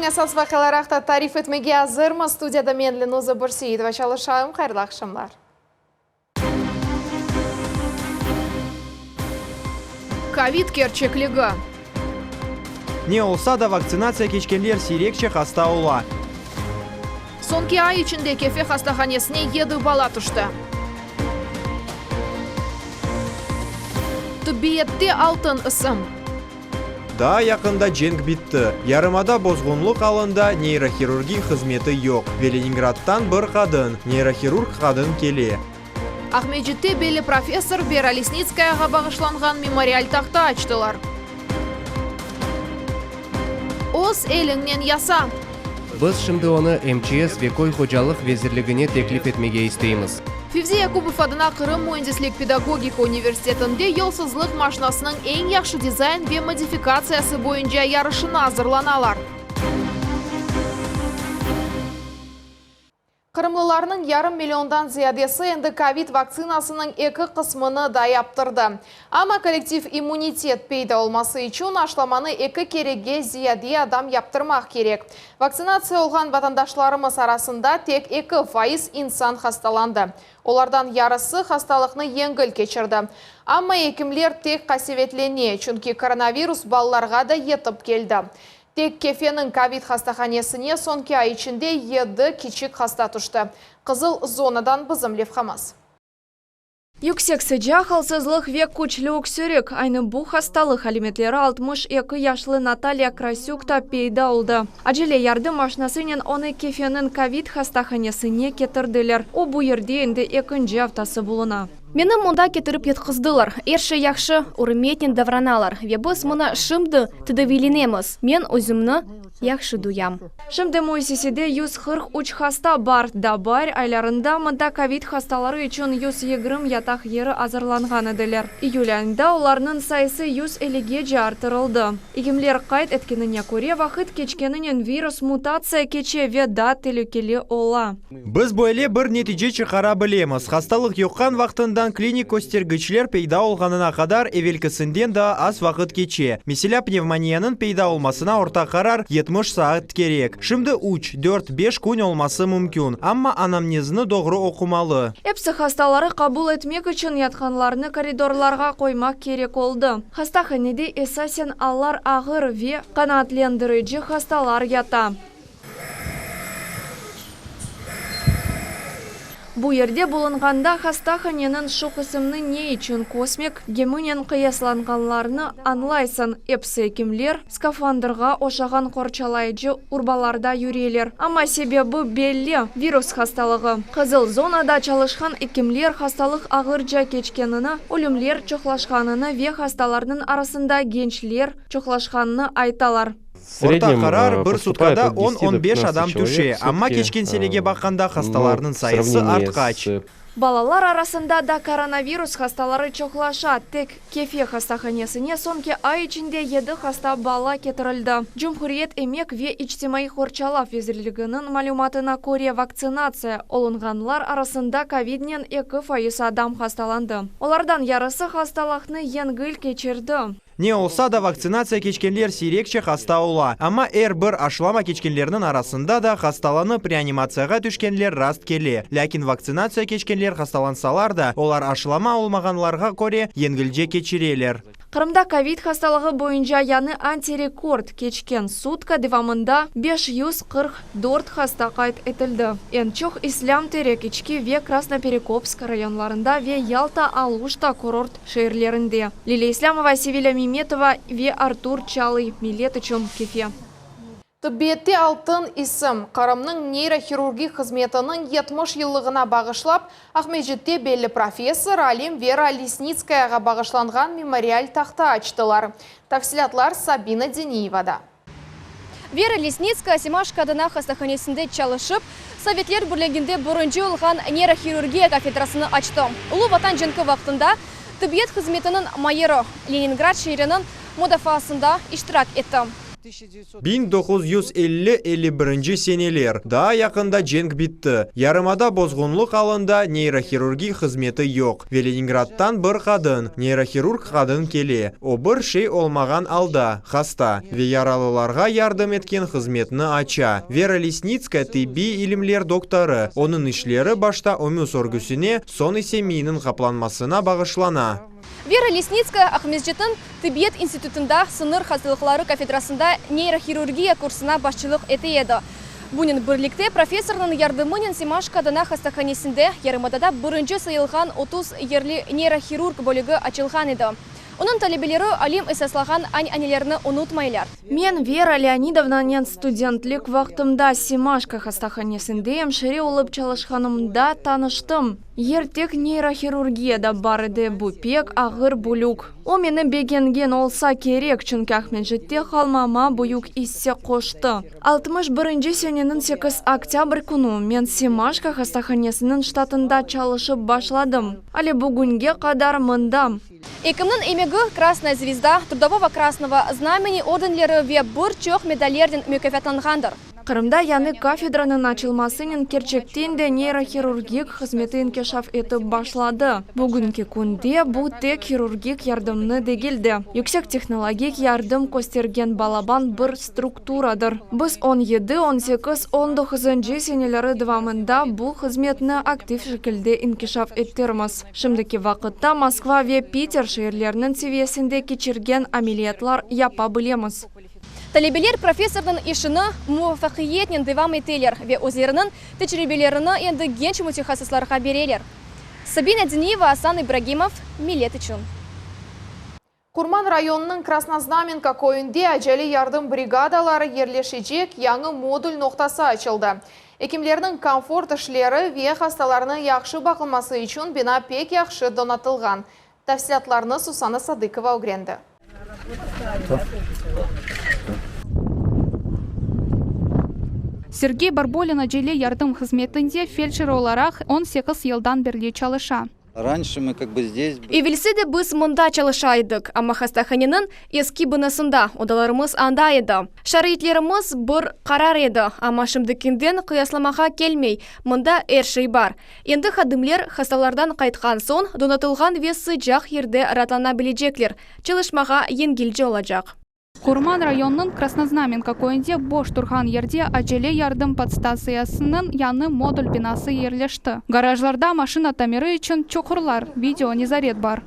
esas vaqiaları aqta tarif etmege azırmız. Studiyada men, Lenuza Börseitova, çalışayım. Hayırlı aqşamlar. Kovid kerçekligi. Ne olsa da, vaktsinatsiya keçkenler siyrekçe hasta ola. Soñki ay içinde Kefe hastahanesine yedi bala tüşti. Tıbbiyette altın isim. Daa yaqında cenk bitti. Yarımada bozğunlıq alında neyrohirurgiy hızmeti yoq ve Leningraddan bir qadın, neyrohirurg qadın kele. Aqmescitte belli professor Vera Lesnitskayağa bağışlanğan memorial tahta açtılar. Öz eliñnen yasa! Biz şimdi onı MÇS ve Köy hocalıq vezirligine teklif etmege isteymiz. Fevzi Yakubov adına Qırım müendislik-pedagogika universitetinde yolsuzlıq maşinasınıñ eñ yahşı dizayn ve modifikatsiyası boyunca yarışına azırlanalar. Qırımlılarnıñ yarım milliondan ziyadesi endi kovid vaktsinasınıñ eki qısmını da yaptırdı. Amma kollektiv immunitet peyda olması içün aşlamanı eki kerege ziyade adam yaptırmaq kerek. Vaktsinatsiya olğan vatandaşlarımız arasında tek 2% insan hastalandı. Olardan yarısı hastalıqnı yengil keçirdi. Amma ekimler tek qasevetlene, çünki koronavirus balalarğa da yetip keldi. Tek Kefeniñ kovid hastahanesine soñki ay içinde yedi kiçik hasta tüşti. Qızıl zonadan bizim levhamız. Yüksek sıcaq, alsızlıq ve küçlü öksürik, aynı bu hastalıq alâmetleri 62 yaşlı Natalya Krasükta peyda oldı. Acele yardım maşinasınen onı Kefeniñ kovid hastahanesine ketirdiler. O, bu yerde endi ekinci aftası buluna. Meni mında ketirip yatqızdılar. Er şey yahşı, ürmetnen davranalar ve biz mına şimdi tedaviylenemiz. Men özümni yahşı duyam. Şimdi müessisede 143 hasta bar. Daa baar aylarında mında kovid hastaları içün 120 yataq yeri azırlanğan ediler. İyül ayında olarnıñ sayısı 150gece arttırıldı. Ekimler qayd etkenine köre, vaqıt keçkeninen virus mutatsiya keçe ve daa telükeli ola. Biz böyle bir netice çıqara bilemiz, hastalıq yuqqan vaqtından klinik köstergiçler peyda olğanına qadar evelkisinden daa az vaqıt keçe. Meselâ, pnevmoniyanıñ peyda olmasına orta qarar 70 saat kerek. Şimdi üç, dört, beş kün olması mümkün, amma anamnezni doğru oqumalı. Episi hastaları qabul etmek içün yatqanlarnı koridorlarğa qoymaq kerek oldı. Hastahanede esasen allar ağır ve qanaatlendirici hastalar yata. Bu yerde bulunğanda hastahaneniñ şu qısımnı ne içün kosmik geminen qıyaslanğanlarını añlaysıñ, episi ekimler skafandrğa oşağan qorçalayıcı urbalarda yüreler. Amma sebebi belli, virus hastalığı. Qızıl zonada çalışqan ekimler hastalıq ağırca keçkenini, ölümler çoqlaşqanını ve hastalarnıñ arasında gençler çoqlaşqanını aytalar. Orta qarar, bir sutkada on-on beş adam tüşe, amma keçken senege baqqanda hastalarnıñ sayısı artqaç. Balalar arasında da koronavirus hastaları çoqlaşa. Tek Kefe hastahanesine soñki ay içinde yedi hasta bala ketirildi. Cumhuriyet emek ve içtimaiy qorçalav vezirliginiñ malümatına köre, vaktsinatsiya olunğanlar arasında kovidnen 2% adam hastalandı. Olardan yarısı hastalaqnı yengil keçirdi. Ne olsa da, vaktsinatsiya keçkenler siyrekçe hasta ola. Amma er bir aşılama keçkenlerniñ arasında da hastalanıp reanimatsiyağa tüşkenler rast kele. Lâkin vaktsinatsiya keçkenler hastalansalar da, olar aşılama olmağanlarğa köre yengilce keçireler. Qırımda kovid hastalığı boyunca yañı antirekord, keçken sutka devamında 544 hasta qayd etildi. Eñ çoq İslâm Terek, İçki ve Krasnoperekopsk rayonlarında ve Yalta, Aluşta kurort şeerlerinde. Lilâ İslâmova, Sevilâ Memetova ve Artur Çalıy, Millet içün, Kefe. Tıbbiyette altın isim, Qırımnıñ neyrohirurgik hızmetiniñ 70 yıllığına bağışlap, Aqmescitte belli professor, alim Vera Lesnitskayağa bağışlanğan memorial tahta açtılar. Tafsilâtlar Sabina Deniyevada. Vera Lesnitskaya Semaşko adına hastahanesinde çalışıp, Sovetler Birliginde birinci olğan neyrohirurgiya kafedrasını açtı. Ulu Vatan cenki vaqtında tıbbiyet hızmetiniñ mayırı, Leningrad şeeriniñ mudafaasında iştirak etti. 1950, 51-nci seneler. Daa yaqında cenk bitti. Yarımada bozğunlıq alında, neyrohirurgik hızmeti yoq. Ve Leningraddan bir qadın, neyrohirurg qadın kele. O bir şey olmağan alda, hasta ve yaralılarğa yardım etken hızmetni aça. Vera Lesnitskaya tibbiy ilimler doktorı. Onıñ işleri başta ömüz örgüsine, soñ ise miyniñ qaplanmasına bağışlana. Vera Lesnitskaya Aqmescitniñ tibbiyet institutında sıñır hastalıqları kafedrasında neyrohirurgiya kursuna başçılıq ete edi. Bunen birlikte professornıñ yardımınen Semaşko adına hastahanesinde yarımadada birinci sayılğan 30 yerli neyrohirurg bölügi açılğan edi. Onıñ talebeleri alim esaslağan añ-anelerni unutmaylar. Men Vera Leonidovnanen studentlik vaqtımda Semaşko hastahanesinde emşire olıp çalışqanımda tanıştım. Yer tek neyrohirurgiyada bar edi, bu pek ağır bölük. O meni begengen olsa kerek, çünki Aqmescitte qalmama büyük isse qoştı. 61 seneniñ 8 oktâbr künü men Semaşko hastahanesiniñ ştatında çalışıp başladım. Ale bugünge qadar mındam. Ekimniñ emegi Krasnaya zvezda, Trudovogo Krasnogo Znameni ordenleri ve bir çoq medallernen mükâfatlanğandır. Qırımda yañı kafedranıñ açılmasınen kerçekten de neyrohirurgik hızmeti inkişaf etip başladı. Bugünki künde bu tek hirurgik yardımnı degil de, yüksek tehnologik yardım köstergen balaban bir strukturadır. Biz 17, 18, 19-ncı seneleri devamında bu hızmetni aktiv şekilde inkişaf ettirmiz. Şimdiki vaqıtta Moskva ve Piter şeerleriniñ seviyesinde keçirgen ameliyatlar yapa bilemiz. Talebeler professornıñ işini muvafaqiyetnen devam eteler ve özleriniñ tecribelerini endi genç mütehassıslarğa bereler. Sabina Diniyeva, Asan İbragimov, Millet içün. Qurman rayonınıñ Krasnoznamenka köyünde acele yardım brigadaları yerleşecek yañı modul noqtası açıldı. Ekimlerniñ komfort işleri ve hastalarnıñ yahşı baqılması içün bina pek yahşı donatılğan. Tafsilâtlarnı Susana Sadıkova ögrendi. Sergey Barbolin acele yardım hızmetinde feldşer olaraq 18 yıldan berli çalışa. Ranşe mı kak bı zdes. Evelsi de biz mında çalışa edik, amma hastahaneniñ eski binasında, odalarımız anda edi. Şaraitlerimiz bir qarar edi, amma şimdikinden qıyaslamağa kelmey, mında er şey bar. Endi hadimler hastalardan qaytqan soñ donatılğan ve sıcaq yerde raatlana bilecekler, çalışmağa yengilce olacaq. Qurman rayonınıñ Krasnoznamenka köyünde boş turğan yerde acele yardım podstatsiyasınıñ yañı modul binası yerleşti. Garajlarda maşina tamiri içün çuqurlar, video nezaret bar.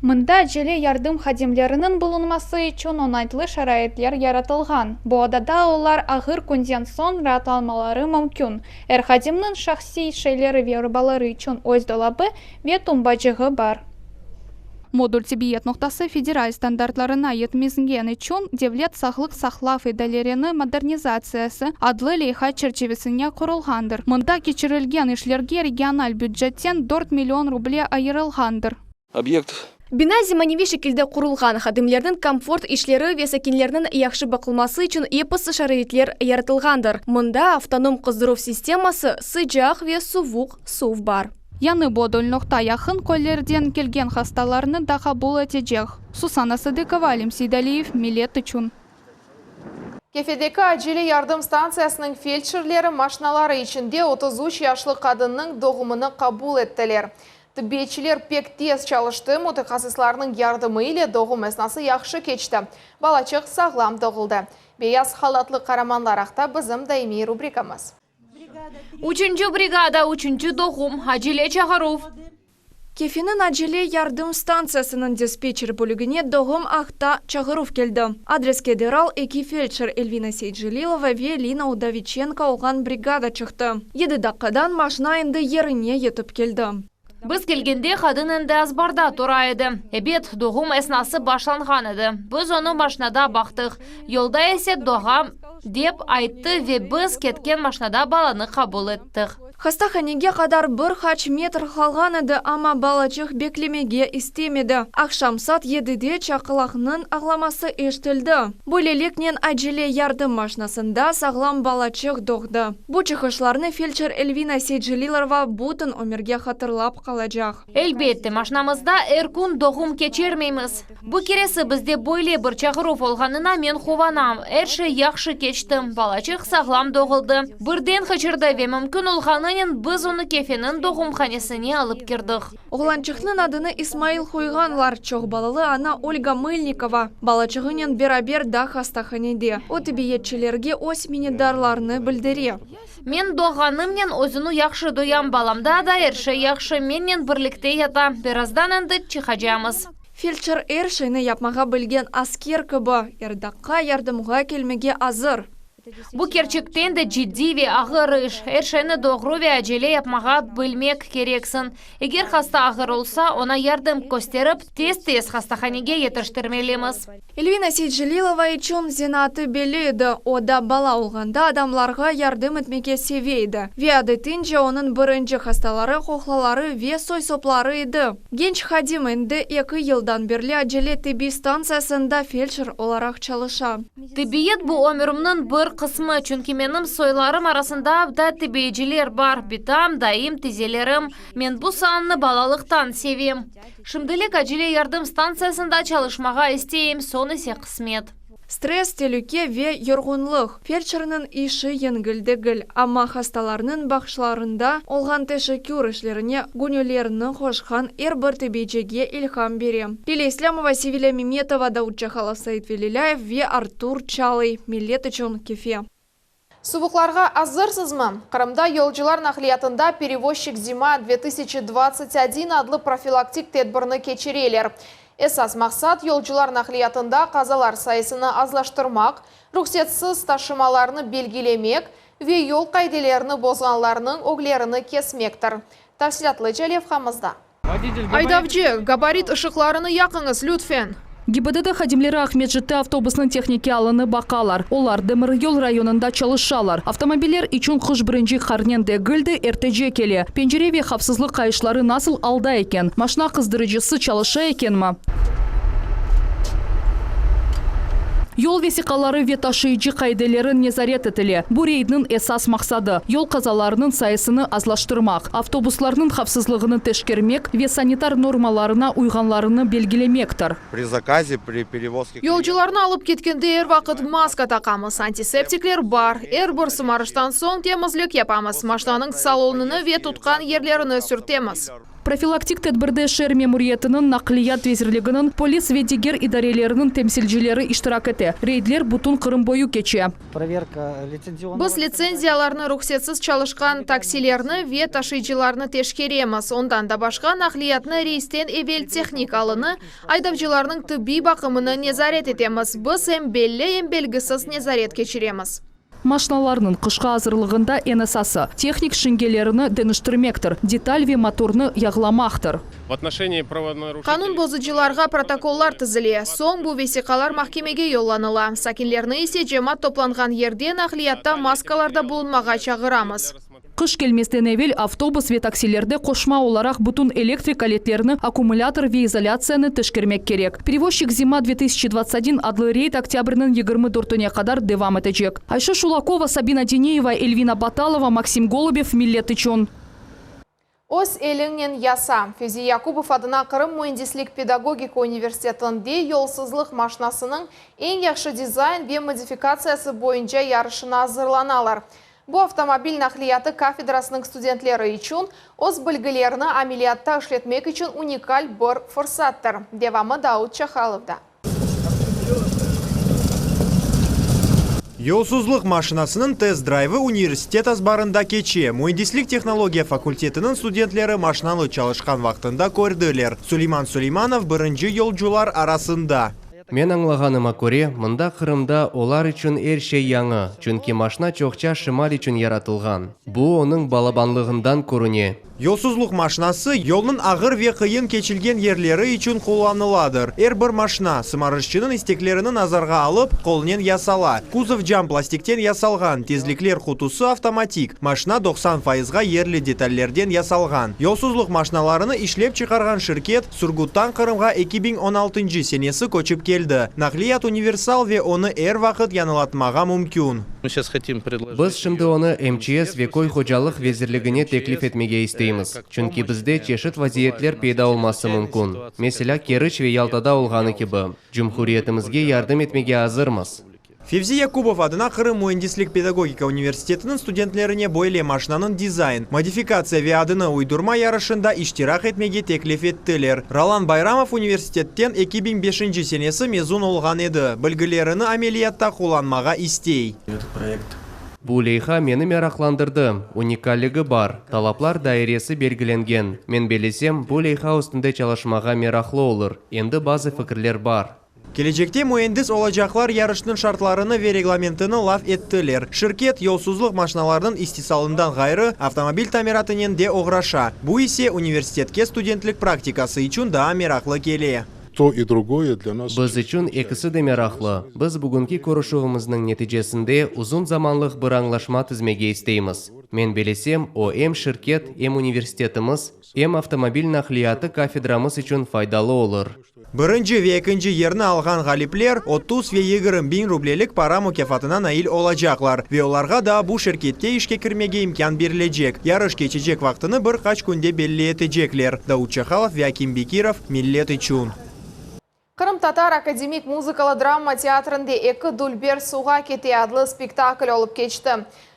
Mında acele yardım hadimleriniñ bulunması içün oñaytlı şaraitler yaratılğan. Bu odada olar ağır künden soñ raatlanmaları mümkün. Er hadimniñ şahsiy şeyleri ve urbaları içün öz dolabı ve tumbacığı bar. Modul tibbiyet noqtası federal standartlarına yetmizgen içün Devlet sağlıq saqlav idalereni modernizatsiyası adlı leyha çerçivesine qurulğandır. Mında keçirilgen işlerge regional bücetten 4 million ruble ayırılğandır. Obyekt. Bina zemaneviy şekilde qurulğan, hadimlerniñ komfort işleri ve sakinlerniñ yahşı baqılması içün episi şaraitler yaratılğandır. Mında avtonom qızdıruv sisteması, sıcaq ve suvuq suv bar. Yañı modul noqta yaqın köylerden kelgen hastalarnı da qabul etecek. Susana Sadıkova, Alim Seydaliyev, Millet içün. Kefedeki acele yardım stantsiyasınıñ feldşerleri maşinaları içinde 33 yaşlı qadınnıñ doğumını qabul ettiler. Tıbbiyetçiler pek tez çalıştı, mütehassıslarnıñ yardımı ile doğum esnası yahşı keçti. Balaçıq sağlam doğuldı. Beyaz halatlı qaramanlar aqta bizim daimiy rubrikamız. Üçünci brigada, üçünci doğum, acele çağıruv. Kefeniñ acele yardım stantsiyasınıñ dispetçer bölügine doğum aqta çağıruv keldi. Adreske deral eki feldşer Elvina Seytcelilova ve Lina Udoviçenko olğan brigada çıqtı. Yedi daqqadan maşina endi yerine yetip keldi. Biz kelgende qadın endi azbarda tura edi. Ebet, doğum esnası başlanğan edi. Biz onı maşinada baqtıq. Yolda ise doğam, dep ayttı ve biz ketken maşinada balanı qabul ettik. Hastahanege qadar bir qaç metr qalğan edi, amma balaçıq beklemege istemedi. Aqşam saat yedide çaqlaqnıñ ağlaması eşitildi. Böyleliknen acele yardım maşnasında sağlam balaçıq doğdı. Bu çıqışlarnı feldşer Elvina Seytcelilova bütün ömürge hatırlap qalacaq. Elbette, maşnamızda er kün doğum keçirmeymiz. Bu keresi bizde böyle bir çağıruv olğanına men quvanam. Er şey yahşı keçti, balaçıq sağlam doğuldı. Birden qıçırdı ve mümkün olğanınen biz onı Kefeniñ doğumhanesine alıp kirdik. Oğlançıqnıñ adını İsmail qoyğanlar. Çoq balalı ana Olga Mılnikova balaçığınen beraber da hastahanede. O, tibbiyetçilerge öz minnetdarlarını bildire. Men doğğanımnen özüni yahşı duyam, balamda da er şey yahşı, mennen birlikte yata. Birazdan endi çıqacamız. Feldşer er şeyni yapmağa bilgen asker kibi, er daqqa yardımğa kelmege azır. Bu kerçekten de ciddiy ve ağır iş. Er şeyni doğru ve acele yapmağa bilmek kereksiñ. Eger hasta ağır olsa, oña yardım kösterip, tez-tez hastahanege yetiştirmelimiz. Elvina Seytcelilova içün zenaatı belli edi, o da bala olğanda adamlarğa yardım etmege seve edi ve adetince onıñ birinci hastaları qoqlaları ve soy-sopları edi. Genç hadim endi eki yıldan berli acele tibbiy stantsiyasında feldşer olaraq çalışa. Tibbiyet bu ömürimniñ bir qısmı, çünki menim soylarım arasında da tibbiyeciler bar, bitam, dayım, tizelerim. Men bu saannı balalıqtan sevem. Şimdilik acele yardım stantsiyasında çalışmağa isteyim, soñ ise qısmet. Stress, telüke ve yorğunlıq. Feldşerniñ işi yengil degil, amma hastalarnıñ baqışlarında olğan teşekkür işlerine göñüllerini qoşqan er bir tibbiyecige ilham bere. Lilâ İslâmova, Sevilâ Memetova, Davut Çahalov, Said Velilâyev ve Artur Çalıy, Millet içün, Kefe. Suvuqlarğa azırsızmı? Qırımda yolcular naqliyatında Perevozçik zima 2021 adlı profilaktik tedbirni keçireler. Esas maqsat, yolcular naqliyatında qazalar sayısını azlaştırmaq, ruhsetsiz taşımalarnı belgilemek ve yol qaidelerini bozğanlarnıñ öglerini kesmektir. Tafsilâtlıca levhamızda. Aydavcı, gabarit ışıqlarını yaqıñız, lütfen! GİBDD hadimleri Aqmescitte avtobusnıñ tehnikiy alını baqalar. Olar demiryol rayonında çalışalar. Avtomobiller içün qış birinci qarnen degil de, ertece kele. Pencere ve havfsızlıq qayışları nasıl alda eken? Maşna qızdırıcısı çalışa ekenmi? Yol vesiqaları ve taşıyıcı qaideleri nezaret etile. Bu reydniñ esas maqsadı, yol qazalarınıñ sayısını azlaştırmaq, avtobuslarnıñ havfsızlığını teşkermek ve sanitar normalarına uyğanlarını belgilemektir. Pri zakaze, pri perevozke klientov. Yolcularnı alıp ketkende er vaqıt maska taqamız, antiseptikler bar. Er bir sımarıştan soñ temizlik yapamız, maşnanıñ salonını ve tutqan yerlerini sürtemiz. Profilaktik tedbirde şeer memuriyetiniñ, Naqliyat vezirliginiñ, polis ve diger idareleriniñ temsilcileri iştirak ete. Reydler bütün Qırım boyu keçe. Biz litsenziyalarnı ruhsetsiz çalışqan taksilerni ve taşıyıcılarnı teşkeremiz. Ondan da başqa, naqliyatnı reysten evel tehnik alını, aydavcılarnıñ tıbbiy baqımını nezaret etemiz. Biz em belli, em belgisiz nezaret keçiremiz. Maşnalarnıñ qışqa azırlığında eñ esası, tehnik şiñgelerini deñiştirmektir, detal ve motornı yağlamaqtır. Qanun bozucılarğa protokollar tizile, soñ bu vesiqalar mahkemege yollanıla. Sakinlerni ise cemaat toplanğan yerde naqliyatta maskalarda bulunmağa çağıramız. Qış kelmezden evel avtobus ve taksilerde qoşma olaraq bütün elektrik aletlerini, akkumulâtor ve izolâtsiyanı teşkermek kerek. Perevozçik zima 2021 adlı reyd oktâbrniñ 24-üne qadar devam etecek. Ayşe Şulakova, Sabina Dineyeva, Elvina Batalova, Maksim Golubev, Millet içün. Öz eliñnen yasa. Fevzi Yakubov adına Qırım müendislik-pedagogika universitetinde yolsuzlıq maşnasınıñ eñ yahşı dizayn ve modifikatsiyası boyunca yarışına azırlanalar. Bu avtomobil naqliyatı kafedrasınıñ studentleri içün öz bilgilerini ameliyatta işletmek içün unikal bir fırsattır. Devamı Daud Çahalovda. Yolsuzlıq maşinasınıñ test-drayvı universitet azbarında keçe. Müendislik-tehnologiya fakultetiniñ studentleri maşinalı çalışqan vaqtında kördiler. Suleyman Suleymanov birinci yolcular arasında. Men añlağanıma köre, mında Qırımda olar içün er şey yañı, çünki maşna çoqça şimal içün yaratılğan. Bu onıñ balabanlığından körüne. Yolsuzluq maşnası, yolnıñ ağır ve qıyın keçilgen yerleri içün qullanıladır. Er bir maşna, sımarışçınıñ isteklerini nazarğa alıp, qolnen yasala. Kuzov cam plastikten yasalğan, tezlikler qutusı avtomatik, maşna 90 fayızğa yerli detallerden yasalğan. Yolsuzluq maşnalarını işlep çıqarğan şirket, Surguttan Qırımğa 2016-ncı senesi köçip keldi. Naqliyat universal ve onı er vaqıt yañılatmağa mümkün. Biz şimdi onı MÇS ve Köy hocalıq vezirligine teklif etmege isteymiz, çünki bizde çeşit vaziyetler peyda olması mümkün, meselâ, Keriç ve Yaltada olğanı kibi. Cumhuriyetimizge yardım etmege azırmız. Fevzi Yakubov adına Qırım müendislik-pedagogika universitetiniñ studentlerine böyle maşinanıñ dizayn, modifikatsiya ve adını uydurma yarışında iştirak etmege teklif ettiler. Rolan Bayramov universitetten 2005-nci senesi mezun olğan edi, bilgilerini ameliyatta qullanmağa istey. Bu leyha meni meraqlandırdı, unikalligi bar, talaplar dairesi belgilengen. Men bellesem, bu leyha üstünde çalışmağa meraqlı olur, endi bazı fikirler bar. Kelecekte müendis olacaqlar yarışnıñ şartlarını ve reglamentini laf ettiler. Şirket, yolsuzluq maşinalarnıñ istisalından ğayrı, avtomobil tamiratınen de oğraşa. Bu ise universitetke studentlik praktikası içün daa meraqlı kele. To i drugoye dlâ nas. Biz içün ekisi de meraqlı. Biz bugünki körüşüvimizniñ neticesinde uzun zamanlıq bir añlaşma tizmege isteymiz. Men belesem, o em şirket, em universitetimiz, em avtomobil naqliyatı kafedramız içün faydalı olur. Birinci ve ekinci yerni alğan ğalipler 30 ve 20 biñ rublelik para mukâfatına nail olacaqlar ve olarğa daa bu şirketke işke kirmege imkân berilecek. Yarış keçecek vaqtını bir qaç künde belli etecekler. Davut Çahalov ve Akim Bekirov, Millet içün. Qırımtatar akademik muzıkalı-drama teatrinde Eki dülber suvğa kete adlı spektakl olıp keçti.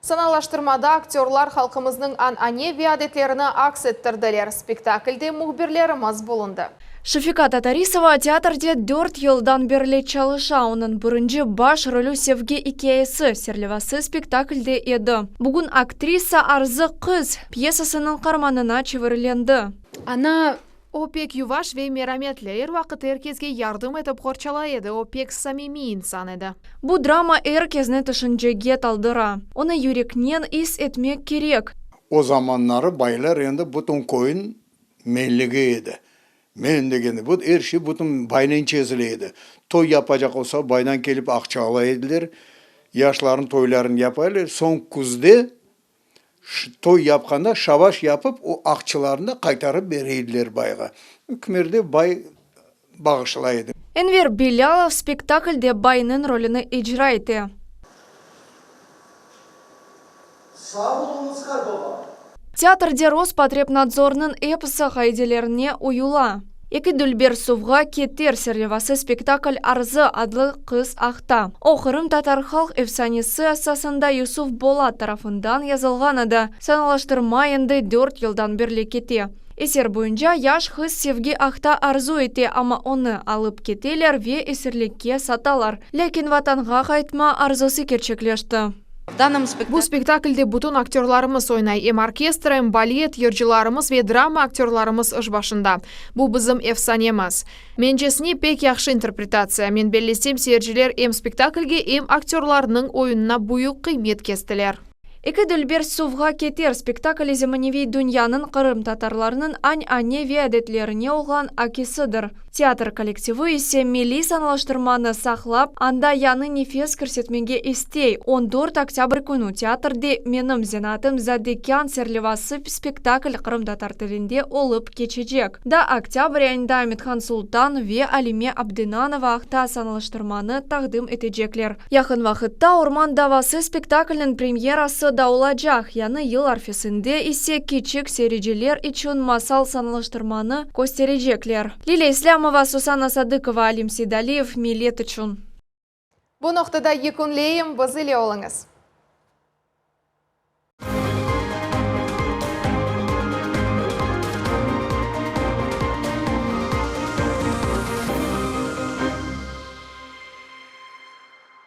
Sanalaştırmada aktörlar halqımıznıñ an-ane ve adetlerini aks ettirdiler. Spektaklde mühbirlerimiz bulundı. Şefika Tatarisova teatrde dört yıldan berli çalışa. Onıñ birinci baş rolü Sevgi ikâyesi serlevası spektaklde edi. Bugün aktrisa Arzı qız pyesasınıñ qaramanına çevirilendi. Ana, O pek yuvaş ve merametli, er vaqıt er kesge yardım etip qorçalay edi, o pek samimiy insan edi. Bu drama er kesni tüşüncege taldıra. Onı yüreknen is etmek kerek. O zamanları baylar endi bütün köyün menligi edi. Men degende, bu er şey bütün baynen çezile edi. Toy yapacaq olsa, baydan kelip aqça ala ediler, yaşlarnıñ toylarını yapa ediler. Soñ küzde Toy yapqanda şabaş yapıp, o aqçılarnı da qaytarıp bere ediler bayğa. Kimerde bay bağışlay edi. Enver Bilâlov spektaklde baynıñ rolüni icra ete. Sağ oluñız, qartbaba! Teatrde Rospotrebnadzornıñ episi qaidelerine uyula. Eki dülber suvğa keter serlevası spektakl Arzı adlı qız aqta. O, qırımtatar halq efsanesi esasında Yusuf Bolat tarafından yazılğan edi. Sanalaştırma endi dört yıldan berli kete. Eser boyunca yaş qız sevgi aqta arzu ete, amma onı alıp keteler ve esirlikke satalar. Lâkin vatanğa qaytma arzusı kerçekleşti. Bu spektaklde bütün aktörlarımız oynay, em orkestr, em balet, yırcılarımız ve drama aktörlarımız iş başında. Bu bizim efsanemiz. Mencesine, pek yahşı interpretatsiya. Men bellesem, seyirciler em spektaklge, em aktörlarnıñ oyunına büyük qıymet kestiler. Eki dülber suvğa keter spektakli zemaneviy dünyanıñ qırımtatarlarnıñ añ-ane ve adetlerine olğan akisidir. Teatr kollektivi ise milliy sanalaştırmanı saqlap, anda yañı nefes kirsetmege istey. On dört oktâbr künü teatrde Menim zenaatım zadekân serlevası spektakl qırımtatar tilinde olıp keçecek. Daa oktâbr ayında Amethan Sultan ve Alime Abdenanova aqta sanalaştırmanı taqdim etecekler. Yaqın vaqıtta Orman davası spektaklniñ premyerası da olacaq, yañı yıl arfesinde ise kiçik seyirciler içün masal sanalaştırmanı kösterecekler. Lilâ İslâmova, Susanna Sadıkova, Alim Seydaliyev, Millet içün. Bu noqtada yekünleyim, biz ile oluñız.